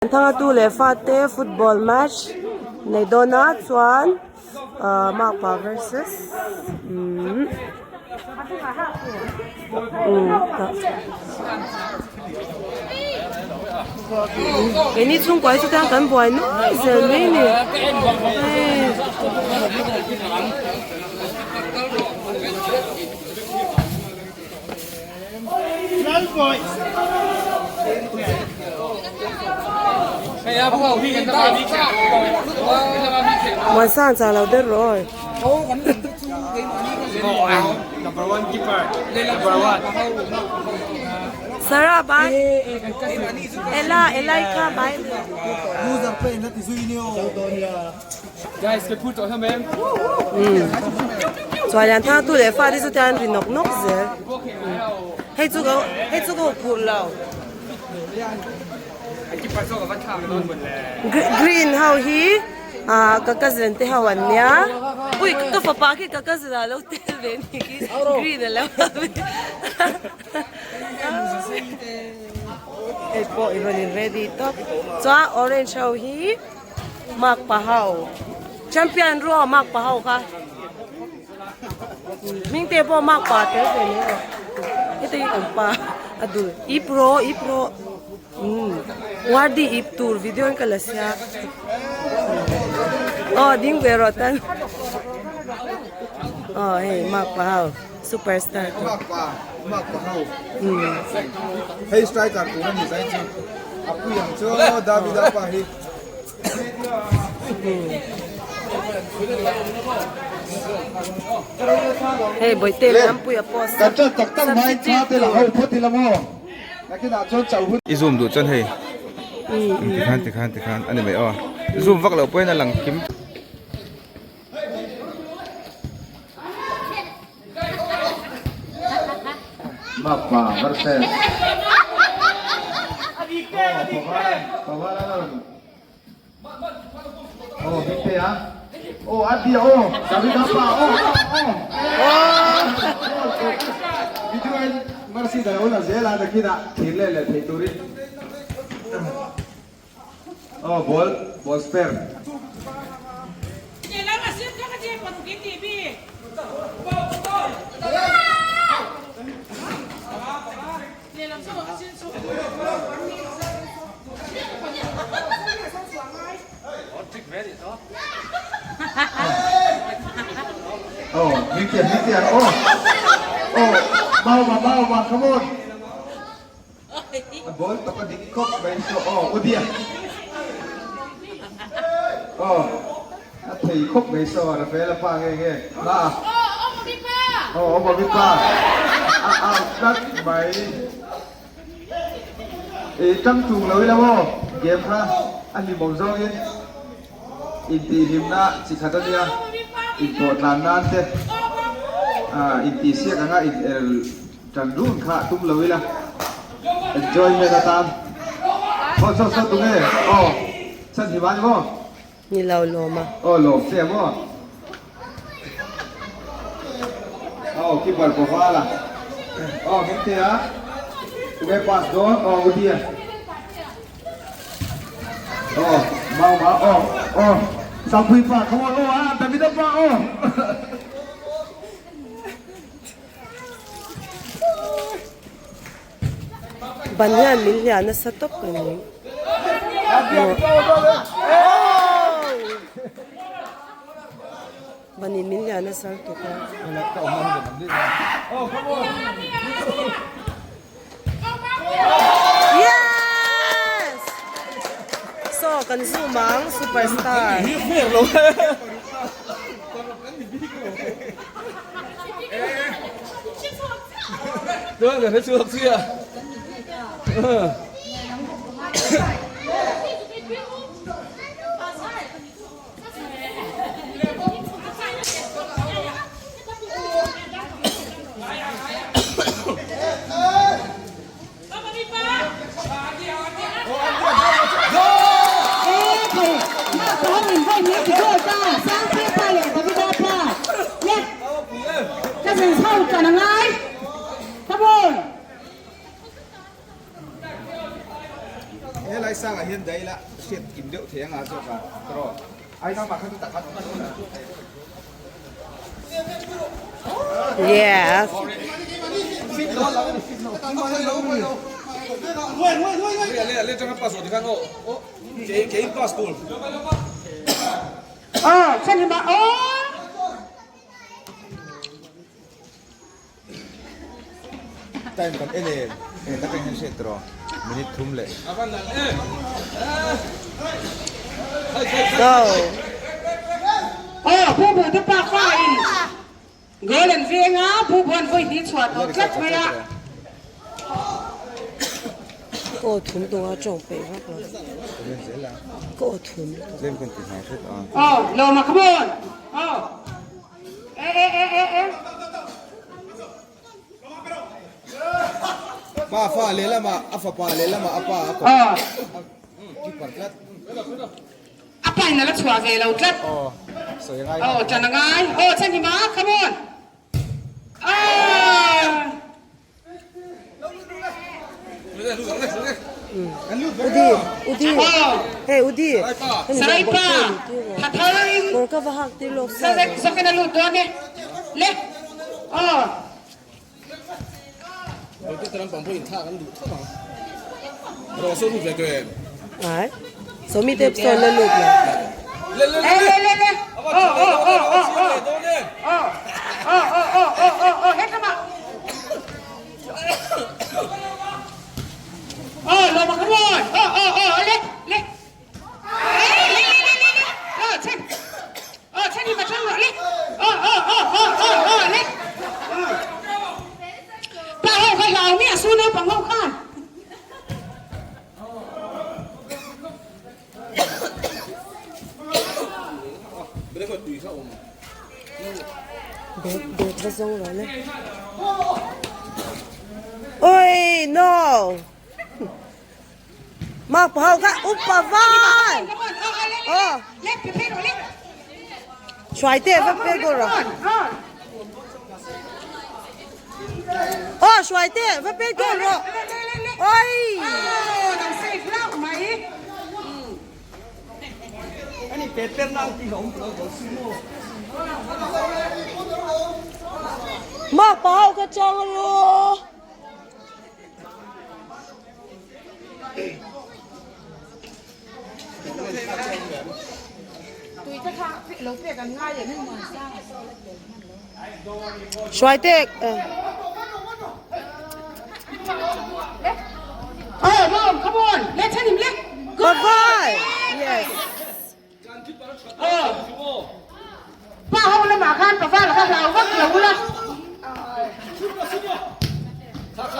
Thanga tu leh fate football match nei dawn a chuan ahh makpa versus umm keini chhungkua hi chu tiang kan buai nuai zel mai a ni hei. Muansang chah lo der rawh awi. Sarah bai Ella Ella i kha bai. Chuan an thang tu leh fate chu tian ri nawk nawk zel hei chu ka hei chu ka huphurh lo green ho hi ah ka cousin te ho an nia ui ka fapa khi ka cousin ah lo tel ve a nih khi green a lo hei pawh i rawn in ready tawp chuan orange ho hi. Mark pa ho champion ru a mark pa ho kha hming te pawh mark pa tel ve mai rawh heta hi kan pa a dul ip rawh ip rawh umm wardi ip tur video in ka la sia aw ding ve rawh tan aw hei mark pa ho super star te mark pa mark pa ho hei striker tur a ni zai chu a pui ang chu Davida pa hi. Hei bawihte lampuia post Kan ṭan tak tak mai tha te la ho phawt ila maw nakinah chuan chauh hun I zoom duh chuan hei tikhan tikhan tikhan a ni mai aw zoom vak loh pawhin a lang kim. Makpa versus Oh, Binte ah. Oh, Adi oh. David apa? Oh, oh, oh. Video en Mercy da lo la zela da kina thir le le thei turin. Oh, ball, ball spare. Oh, Hmingtian, Hmingtian, oh. Oh, mau ma, mau ma, come on. A ball tak a dik khawp mai chu aw u dia aw a thei khawp mai saw Rafaela pa nge nge a aw aw mami pa a out tlat mai i tang tung lo ila maw game kha a hlimawm zawngin intihhlimna chi khat a nia inpawh tlan nan te intihsiak anga in er Kan run kha tum lo ila enjoyment atan Aw saw saw tunge aw chhan hi va ni maw? Ni lo lawm a. Aw lawm che maw? Aw keeper pawh val a. Aw hming a tunge pass dawn aw Udia. Aw mau ma aw aw Sangpui pa come on aw ah Davida pa aw. Ban hian min hliah nasa tawp a ni. Ban in min hliah nasa lutuk a. Yes! So kan zoom ang superstar. sangah hian daih ila hriat kim deuh thei anga zawk a tawrh ai nangmah kha chu tak khan awm dawn a. Yes. Aw, chhan hi mah aw. Time kan en em? Eng tak hian hriat tawh minute thum leh. Go. Aw, Pu Buh te pa fa in goal an veng a, Pu Buan vawi hnih chhuah tawh tlat mai a. Ka aw thum tung a tawng peih vak lo. Ka aw thum. Tlem kan ti hnai hret a. Aw, Lawma come on. Aw. E e e e e. Pa fa lehlamah a fapa lehlamah a pa a kawp. Aw. Keeper tlat. A pa in a la chhuah ve lo tlat. Aw, sawi a ngai. Aw, ṭan a ngai. Aw, Chhanhima, come on. Aw. Udi, Udi, hey Udi. Sarai pa, thatharin. Kawr ka va hak tir lawk sa. Zakin a lut dawn e. Le. Aw. Ai. So mi te sawn la lut la. Le le le le. Aw aw aw aw aw. Aw aw aw aw aw aw aw hetlama. Aw lawma come on. Aw aw aw le le. Le le le le le. Aw chen. Aw chen hi ma chang rawh le. Aw aw aw aw aw aw le. Pa ho kha hlau mi a su naupang ho khan. Bag bag va zawng rawh le. Oi no. Mak pa ho kha upa vai. Oh. Hruai te va pe go rawh. Oh hruai te va pe go rawh. Oi. Mak pa ho ka chang ru. Hruai tek. Oh, mom, come on. Let's him le. Bye bye. Yes. Oh. Pa ho lamah khan paval kha hlau vak lo la.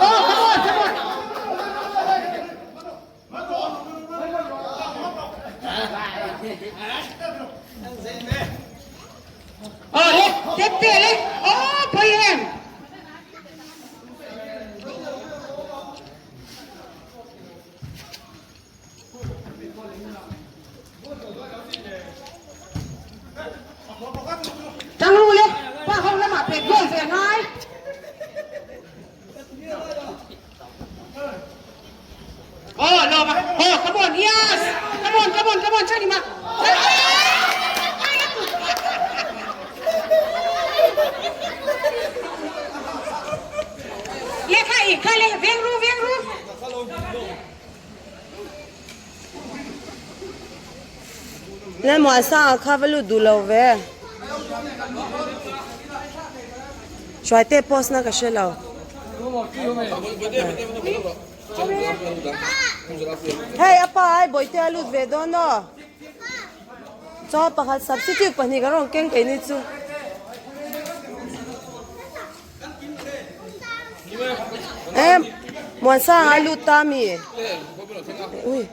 Oh, come on, come on. Oh, le, tep te le. Oh, poi em. Tang ru le, pa ho lamah pek goal ve ngai. Oh, no, oh, come on, yes! Come on, come on, come on, Chani ma. Le kha i kha le veng ru veng ru. Le muah sang ah kha va lut duh lo ve. Hruaite post na ka hre lo. Hei a pa ai bawihte a lut ve dawn aw. Chaw pakhat substitute pahnih kan rawn keng keini chu. Em Muansang a lut ta mi ui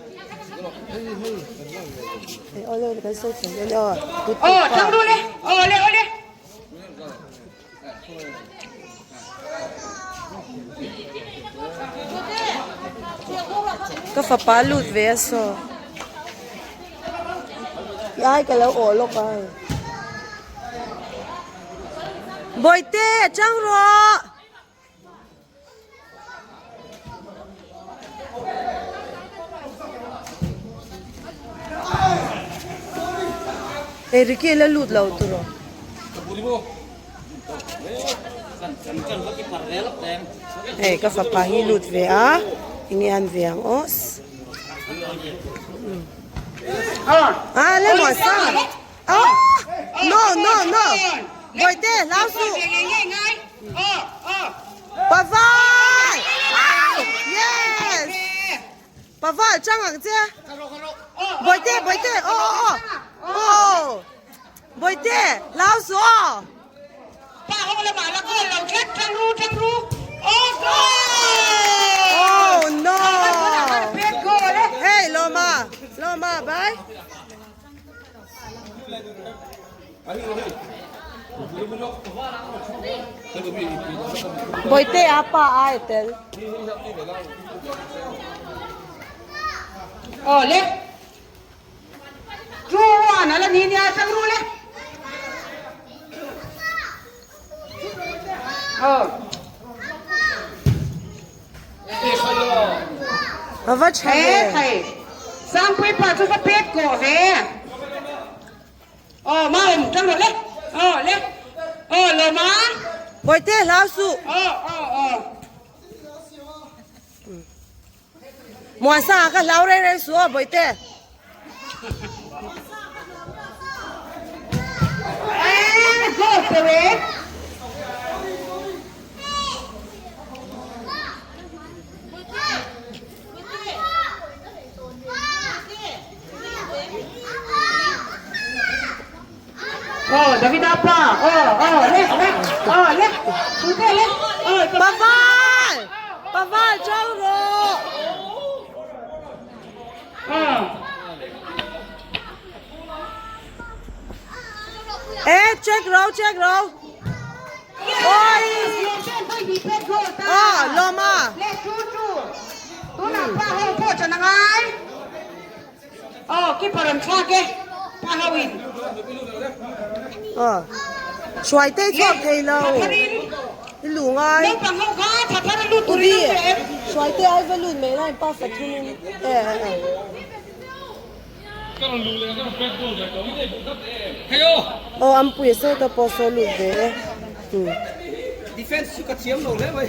Ei ole ole kan sawi thei dawn aw tut tut Aw thang ru le ole ole Ka fapa lut ve a saw Ai ka lo awh lawk a. Bawihte a chang rawh. Hei Ricky la lut lo tur aw. Hei ka fapa hi lut ve a enge an ve ang aw. Ah le maw sa. Ah no no no. Bawihte hlau suh. Paval! Yes! Paval chang ang che. Bawihte bawihte aw aw aw. Aw. Bawihte hlau suh aw. Pa ho lamah la goal lo tlat tang ru tang ru. Oh goal! Oh no! Hey Loma Loma bye. Bawihte a pa ai tel. Aw le. 2-1 ala ni nia tang ru le. Aw. A va tha ve. Sangpui pa chu va pet kawh ve. Aw maum tang rawh le. Aw le. Aw lawma. Bawihte hlau suh. Aw aw aw. Muansa ka hlau reng reng suh aw Bawihte. Eh goal pe we. Oh Davida pa. Oh oh le le. Oh le. Pute le. Oh Paval! Paval chau rawh. Oh. Eh check ro check ro. Oi! Ah Lawma. Le chu chu. Tunah pa ho pawh chan a ngai. Aw keeper an thlak e pa ho in. Aw hruai te chhuak thei lo. I lu ngai. Naupang ho kha tha thar a lut turin an pe em. Hruai te ai va lut mai lai pa fathum in e e. Aw ampui saw ta pawh saw lut ve e. Defense chu ka thiam lo hle mai.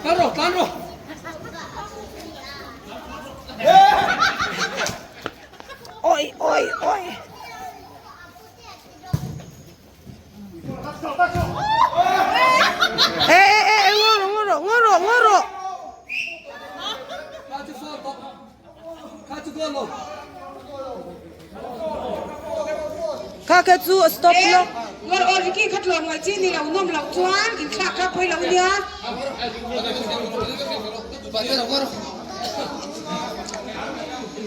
Tlan rawh, tlan rawh. Oi, oi, oi. Ê, ê, ê, ê, ngô rawh, ngô rawh, ngô rawh, ngô rawh. Kha kha chu a stop lawk. Ngawr aw Ricky kha tlawm ngaih chi ni lo nawm loh chuan inthlak kha pawi lo nia.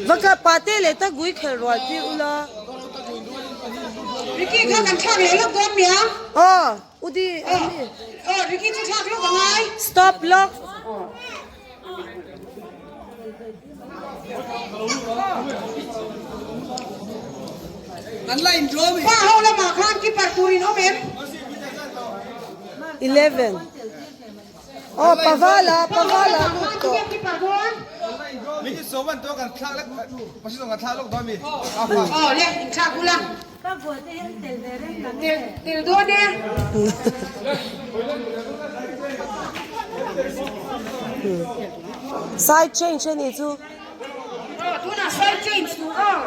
Va ka pate leh ta gui khel rual tir ula. Ricky kha kan thlak leh lawk dawn mia. Aw Udi ami. Aw Ricky chu thlak lawk angai. Stop lawk. Pa ho lamah khan keeper turin awm em? 11. Oh, pavala, pavala lut tawh. Aw le, inthlak ula. Tel dawn e. Side change a nih chu. Aw tunah side change tu aw.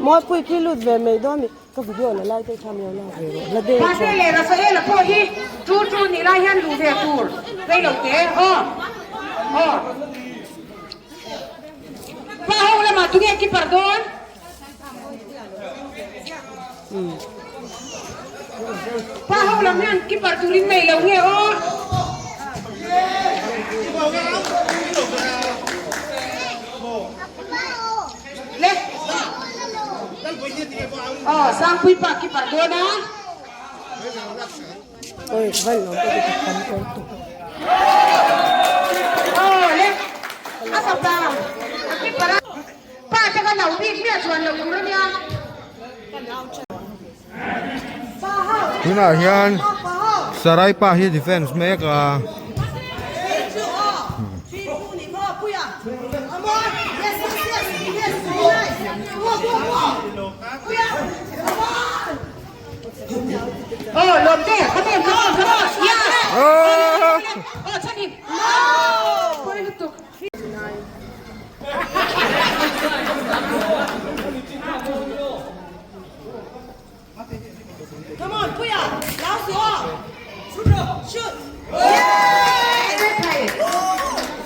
Mawipui khi lut ve mai dawn mi. Ka video la lai te kha mi lo lak ve rawh. La deuh Mahse chuan. le Rafaela pawh hi tu tu nih lai hian luh ve tur rei lo te aw. Aw. Pa ho lamah tunge keeper dawn? Pa ho lam hian keeper turin nei lo nge aw? Le. Aw, Sangpui pa keeper dawn a. Oi, van lawm ka ti tam tawh tuk. Aw le, a fapa a keeper a. Pa te ka lo bik miah chuan lo tur ania. Tunah hian. Sarai pa hi defence mek a. Come on, Puia! 老鼠！Shoot! Yeah!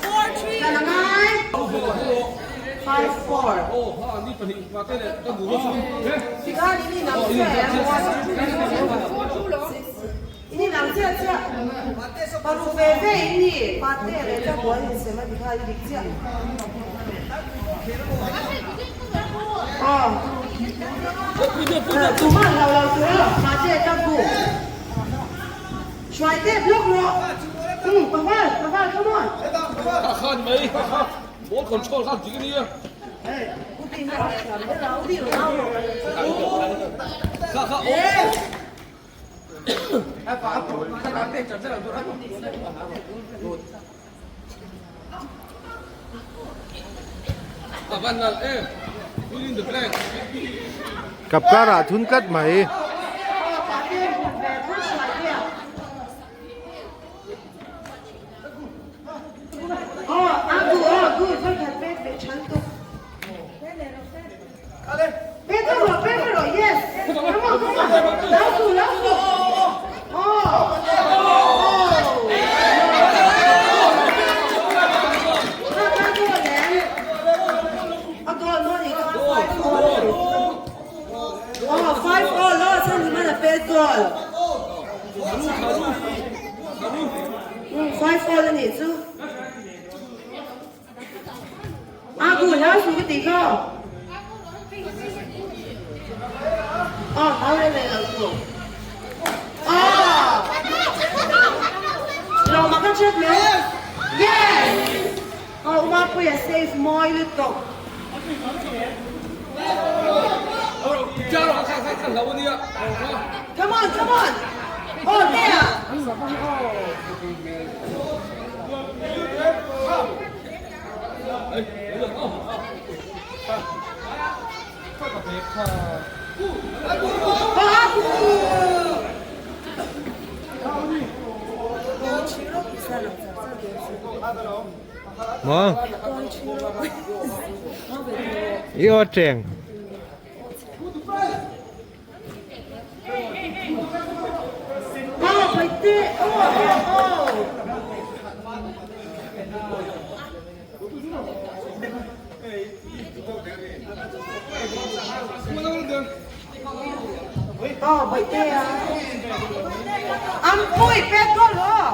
4 3. 5 4. Ini nang che che paru ve ve ini pate le cha buan in sema dikha i dik chia. Oh. Tuma hlau lo tur a pate cha bu. Hruai tep lawk rawh. Um paval paval come on. Kha khan mai ball control khan dik ania. Kha kha oh. Kap karah thun tlat mai. Come on, come on! Oh, there! Maw? I aw cheng. Oh, paite! Oh, oh, oh! Oh, paite ah. Ampui, pet goal oh!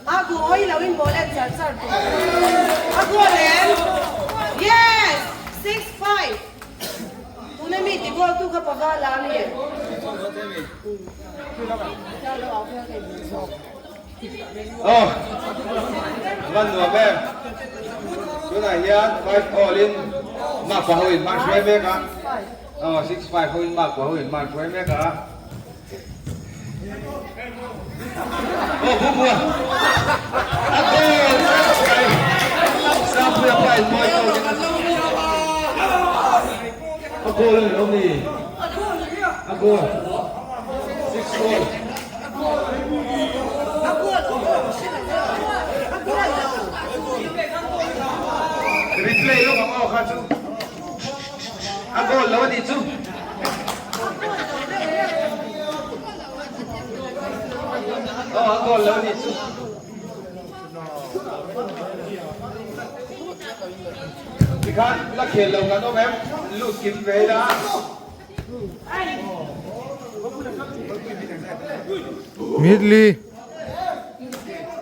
A ku oi lo in ball en char char tu. A goal em? Yes! 6-5. Tuna mi ti goal tu kha paga la mi. Oh, van nuam em. Tunah hian 5 all in mark pa ho in mark hruai mek a. Oh, 6 5 ho in mark pa ho in mark hruai mek a. Oh, bu bu. A goal! Sangpuia pa in mawi tawk in a goal a ni lo ni. A goal. 6 goal. Replay lawk ang aw kha chu. A goal lo a nih chu. Aw a goal lo a nih chu. Tikhan la khel lo kan awm em? Lut kim ve ila. Minute li.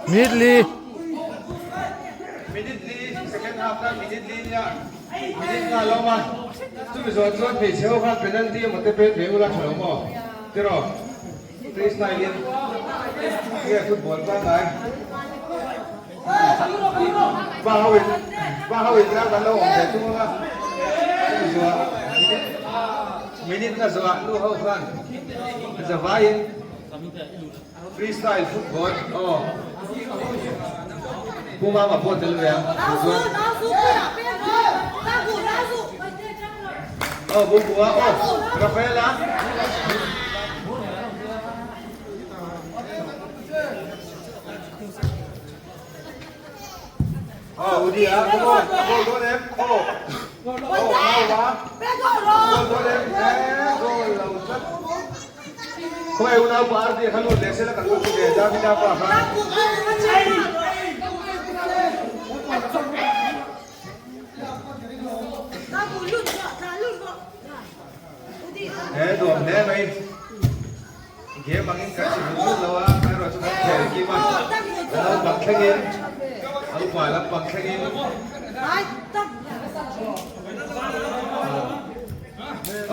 Minute li. Minute li second half khan minute li nia minute nga lo a chumi zawh chuan hmeichhe ho khan penalty emaw te pet ve ula tha lo maw tiraw freestyle in nge football pangngai pa ho in pa ho in tlak an lo awm ve thung anga chumi zawh minute. Minute nga zawhah nu ho khan zavaiin freestyle football aw Pu Mama pawh tel ve ang chu chuan aw Bubua aw Rafaela Aw Udi a come on a goal dawn em aw aw Mau a goal dawn em eh goal lo tlat khawngaih unau pa RD kha lut leh sela kan va ti ve Davida pa kha He nuam hle mai. Game angin kan ti hlut hlut lo a, erawh chu kan khel kim a, a naupang thlengin, a upa lampang thlengin.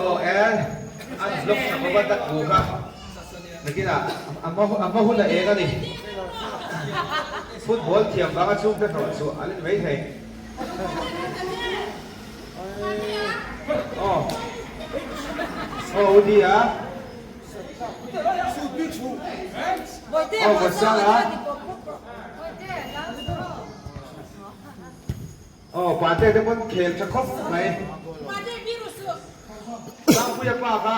Aw e, an block tha bawk a tak bu kha, nakinah a hma hun a eng a ni. Football thiam vanga chhungte hnawh chu a la ni maithei. Aw aw Udi a aw Vatsala aw pate te pawn khel tha khawp mai Sangpuia pa kha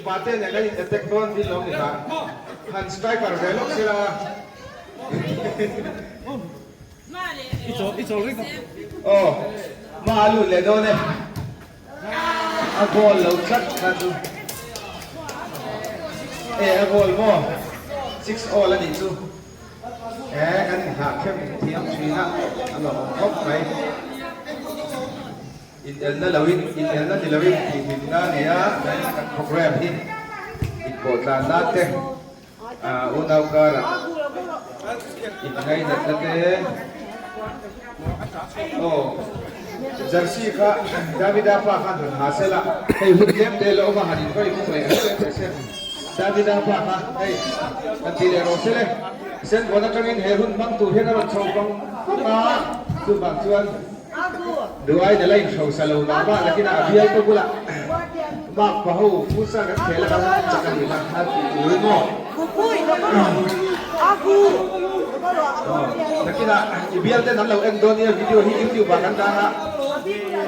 pate nen a in attack dawn dil lo ni kha han striker ve lawk sela. Aw, hma a lut leh dawn e. A goal lo tlat kha chu. E, a goal maw? 6 all a nih chu. E, kan inhah khem thiam thin a, a lawmawm khawp mai. Inelna loin, inelna ni loin tihhlimna a ni a, kan program hi inpawhtlan nan te. Unau karah inngainatna te aw jersey kha Davida pa khan rawn ha sela hei hun tlem te la awm a han invai bawk leh reuh em se Davida pa kha hei han ti leh rawh sele Senvawn atangin he hun hmang tur hian a rawn chho vang vang a chuvang chuan Duai nala inhrosa lo mah mah lakin a bial te bulah Mark pa ho futsal kan khel a kan chak a nih kha a tih turin maw? Nakinah i bial ten an lo en dawn nia video hi youtube ah kan dah a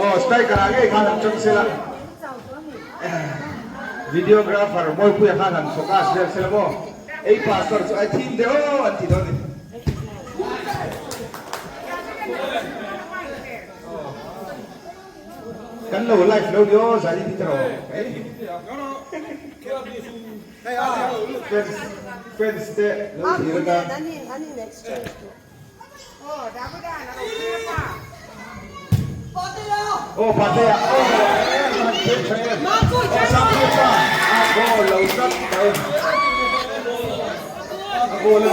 aw striker ah ngei khan han chawng sela videographer Mawipuia khan han focus vel sela maw ei pastor chu ai thim deuh aw an ti dawn a ni. Kan lo live lo ni aw zan in tiraw fans fans te lo thlir ata. Aw Patea aw han pek tha em aw Sangpuia pa a goal lo tlat mai a goal a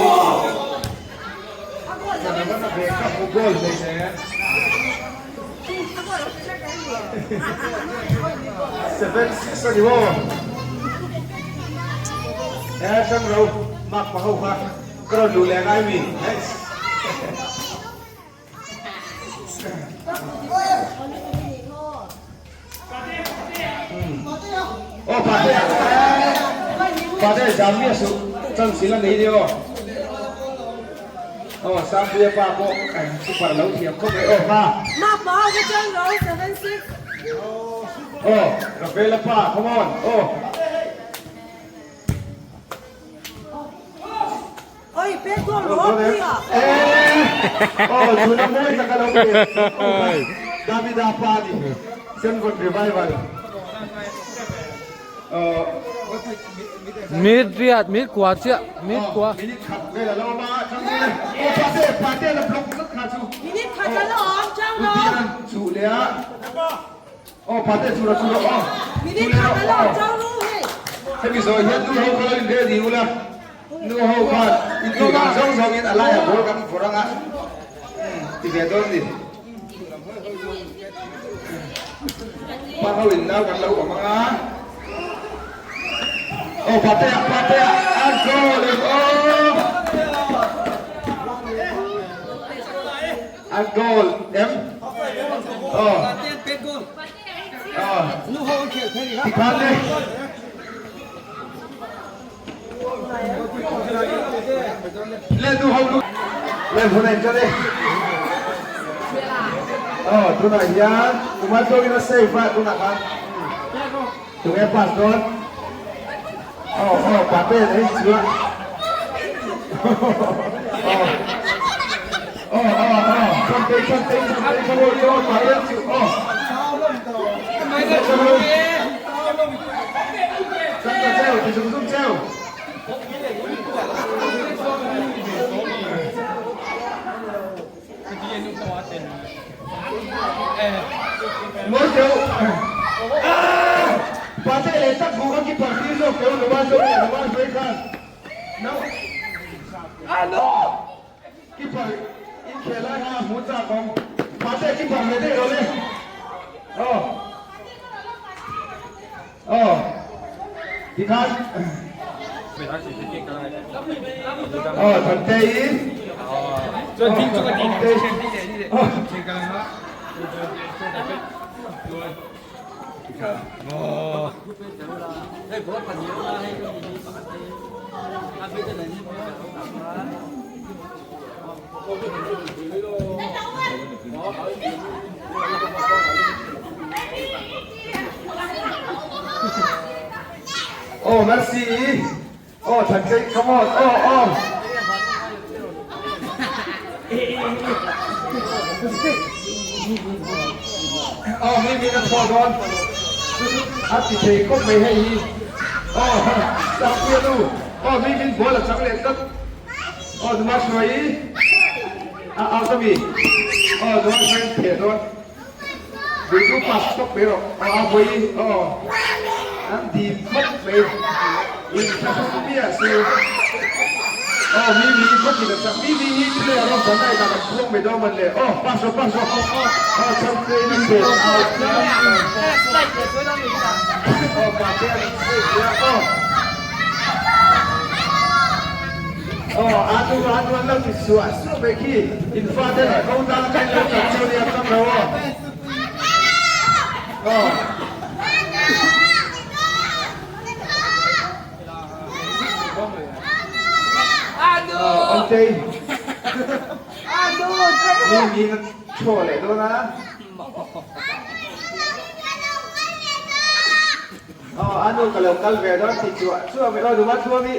ni. 7 6 a ni maw he hrang ro mak pa ho kha ka rawn luh leh ngai mi Aw pate pate zam miah suh chance ila nei ni aw aw Sangpuia pa pawh super lo thiam khawp mai aw ha aw Rafaela pa come on aw. Davida pa a ni Senvawn Revival. Mit riat mit kua chiah mit kua. Minute khat vel a lo awm a chang le. Aw pate pate la block zat kha chu. Minute khat a lo awm chang lo. Chuh leh a. Aw pate chu rawh chu rawh aw. Minute khat a lo awm chang lu hei. Hemi zawh hian nu ho kha lo in ready ula. Nu ho khan in tih dan zawng zawng in a laiah ball kan vawrh anga ti ve dawn ni. Pa ho in nau kan lo awm anga. Aw patea patea a goal em aw. A goal em. Aw. Aw. Tikhan le. Le nu ho nu. Le hun a inṭan e. Aw tunah hian Kumar Tawkin a save a tunah khan tunge pass dawn. Aw aw Pate a in chu a. Aw aw aw aw Chhantei Chhantei Chhantei come on come on Pate chu aw. Chhan ta cheu ti zung zung cheu. Mawi teu. Pate leh tak bu kha keeper tir zawk teu Nova zawk leh Nova hruai khan. No. Keeper inkhel lai kha a hmu chak awm. Pate keeper ve daih lo le. Aw. Aw. Tikhan. Aw Thantei. Aw. Aw Mercy aw Thantei come on aw aw. Aw mi min a chhuah dawn a ti thei khawp mai hei hi aw Sakpuia nu aw mi min ball a chang leh tlat aw Numa Hruaii a out a mi aw Numa Hruaii an pheh dawn Duhtu pass tawp mai rawh aw a vawi aw an dim khawp mai in thlahrung miah si aw mi mi khawp in a chak mi mi hi player rawng kan ai dan an phuang mai dawn man le aw pass rawh pass rawh aw chhangte in a pet out aw pate an save leh a aw Aw, a nu a nu an lo ti suah suah mai khi, in fate leh ko tan atangin lo kal chu nia tang lo aw. Aw. Aw, Awmtei. Mi mi na chhuah leh dawn a. Aw a nu ka lo kal ve dawn tih chu chu a aw duhma chuan i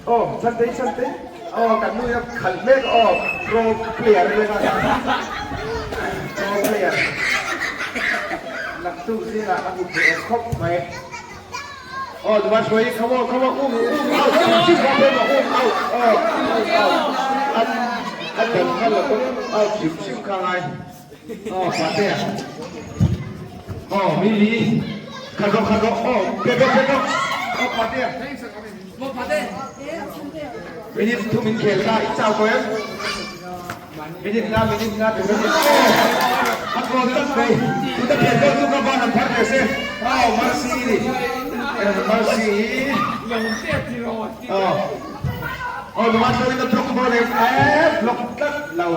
aw Chhantei Chhantei aw kan nu in a khalh mek aw pro player a leng a pro player naktuk zingah a hmu theih awm khawp mai aw duhma hruai i come on come on um um out chim chim phei maw um out aw out out a a dan kha lo out chim chim kha ngai. Aw Patea Aw Mimi Khat rawh khat rawh aw pe bawk pe bawk Aw Patea Minute thum in khel ta i chau tawh em Minute nga minute nga ti minute aw a goal tlat mai tuna khel dawn chu ka van an phar ve se Aw Mercy ni Mercy Aw Aw nula chuan in a block dawn em block tlat lo.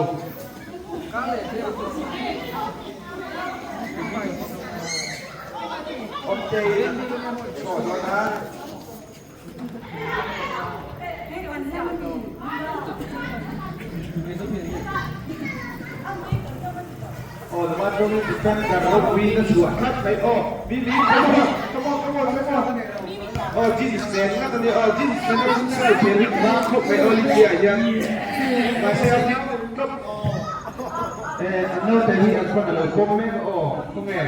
Eh, naute hi an pawn a lo pawm mek a aw, khawnge?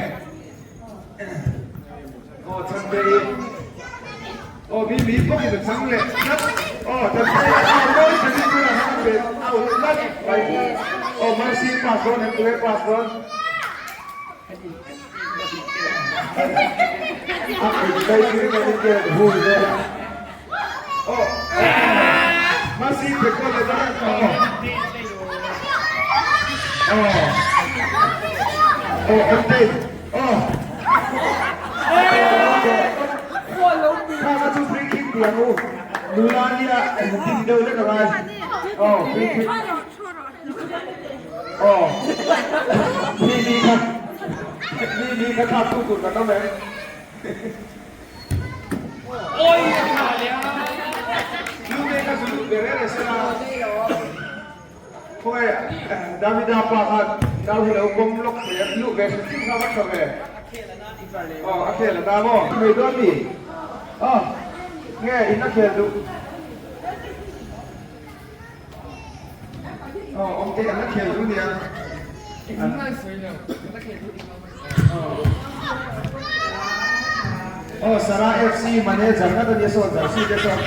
Aw, Chhante hi. Aw, mi mi bawkin a chang leh tlat. Aw, Chhante hi aw, mawi takin tunah khan a bet out tlat mai. Aw, Mercy pass dawn em, tunge pass dawn? A kut kai chu ringa min ke hui vel a. Aw, Mercy pe kual leh dawn aw. Aw. Aw, Emtei. Aw. Kha kha chu free kick ti ang u. Nula nia din deuh lek a ngai. Aw, free kick. Aw. Mi mi kha. Mi mi. Mi kha thlak tu tur kan awm em? Lute kha zu lut ve reng reng se la. Khawi Davida pa khan nau hi lo pawm lawk thei a, luh ve hrim hrim kha va tha ve. Aw a khel a ta maw? Mai dawn mi? Aw nge in a khel duh? Aw awm te an la khel duh nia. Aw Sara FC manager ngat ania sawn jersey te sawn.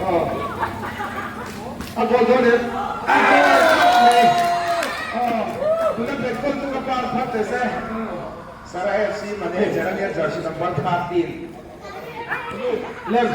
Aw a goal dawn em? A goal khawp mai. Aw tuna bet goal chu ka par phar teh se. Sara FC manager ania jersey number 13. Lem.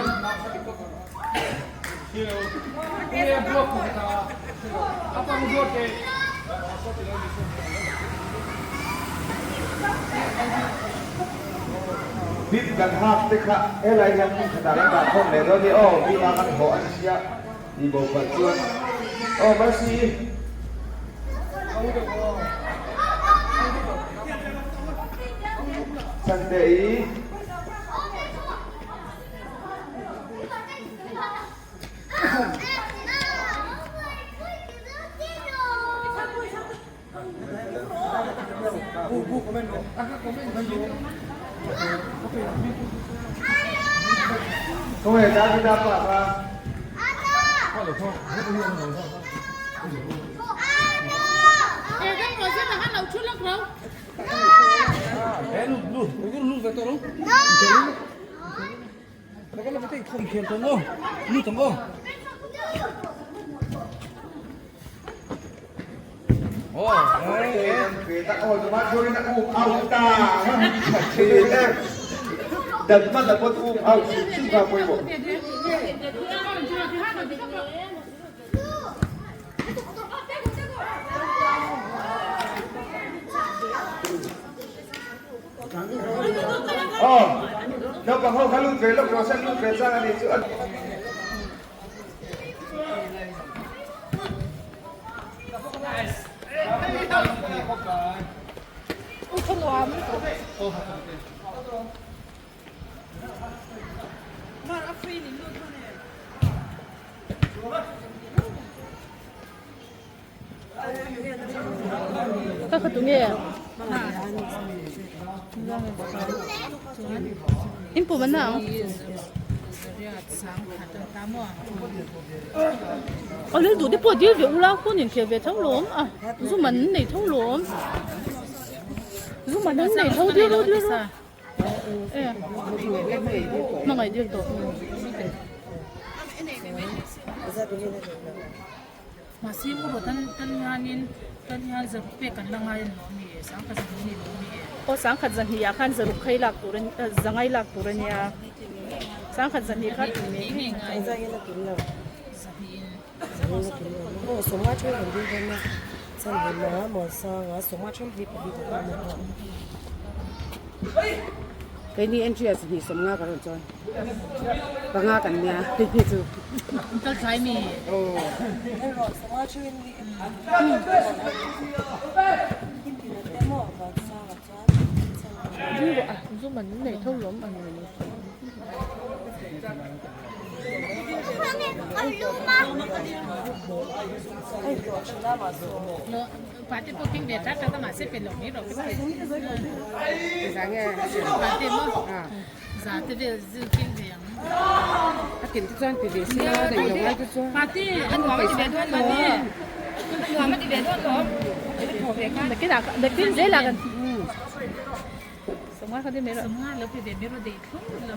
Bib kan hak te kha helai hian hmun khatah kan dah khawm leh dawn ni aw bib a kan hawh a ni sia tih bo palh chuan aw Mercy. Chante i. Khawnge Davida pa kha? Dan hman a pawn um out hrim hrim kha pawimawh. Aw, naupang ho kha lut ve lawk rawh se, lut ve chang a nih chu a. Ka kha tunge in pum an ang a lel duh te pawh dil ve ula hun in khel ve tho lawm a zum an nei tho lawm zum an nei tho dil ru dil ru e hmangaih dil tawh. Mahse maw tan tan hianin tan hian zaruk pek kan la ngai a ni lo mi? Sangkhat zahnih a ni lo mi? Aw sangkhat zahnih ah khan zaruk khai lak tur a zangai lak tur a nia. Sangkhat zahnih kha tum ngei ngei ngai. Keini entry ah sahnih sawmnga ka rawn chuan panga kan nia hei hi chu. Kal thlai mi. Pate pawh keng ve tat tat a mahse pe lo mai rawh ka ti. Pate maw za te vel zir keng ve ang. A tin te chuan ti ve se a nei lo ngai te chuan. Pate a nuam a ti ve dawn pate a nuam a ti ve dawn lawm. Nakin ah nakin zel ah kan Sawmnga kha ti mai rawh. Sawmnga lo pe ve mai rawh deih thlum lo.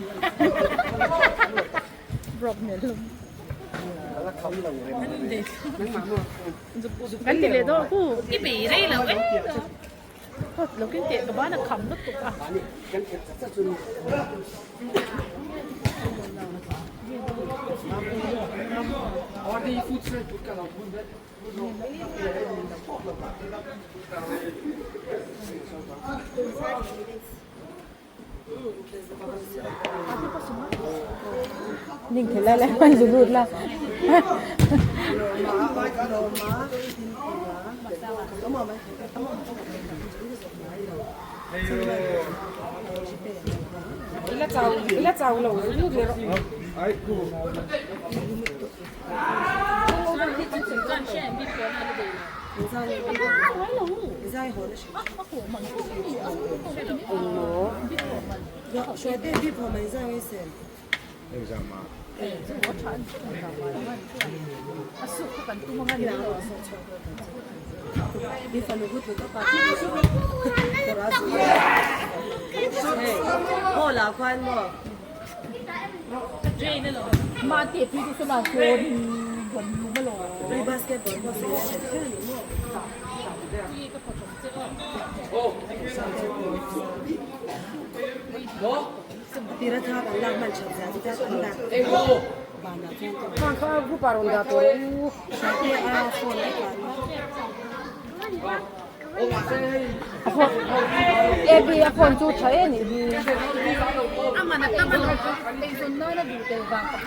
Broke hmel hlawm. Kan ti leh dawn hu. I bei rei lo e. Lo kin teh ka ban a kham lutuk a. Ning thei lai lai hman zu lut la. Ila chau ila chau lo zu lut le rawh. Abby a phone chu tha em nih hi.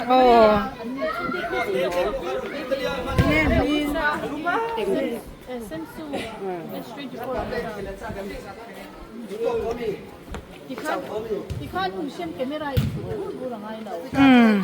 Aw. Umm.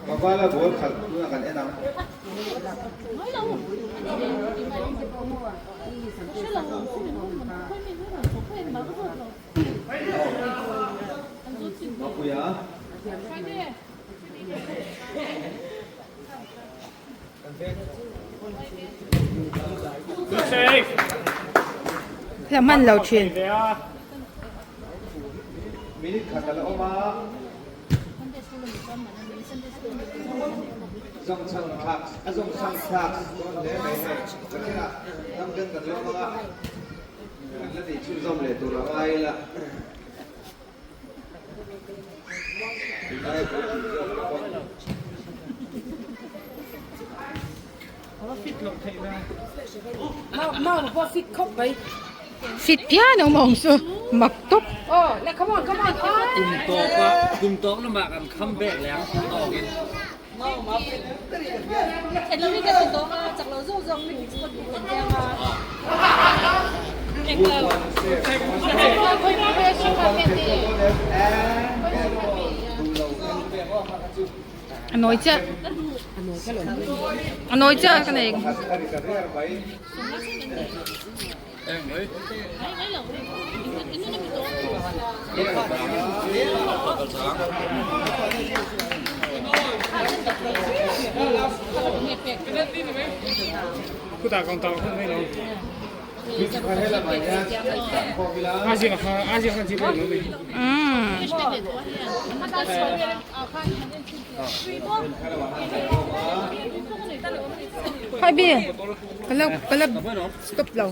Pavala ball khalh tunah kan en ang. Mapuia. Hla hman lo thin. Minute khat a la awm a. Zawngchhang thlak a zawngchhang thlak dawn hle mai hei. Pathianah ram den kan lawm ang a, kan la tih chhunzawm leh tur a ngai ila. Fit phian awm awm chu mak tawp. Kum tawk lamah kan kham bek leh ang tawk in. A nawi chiah a nawi chiah ka nei. Hai bi ka la ka la stop lo.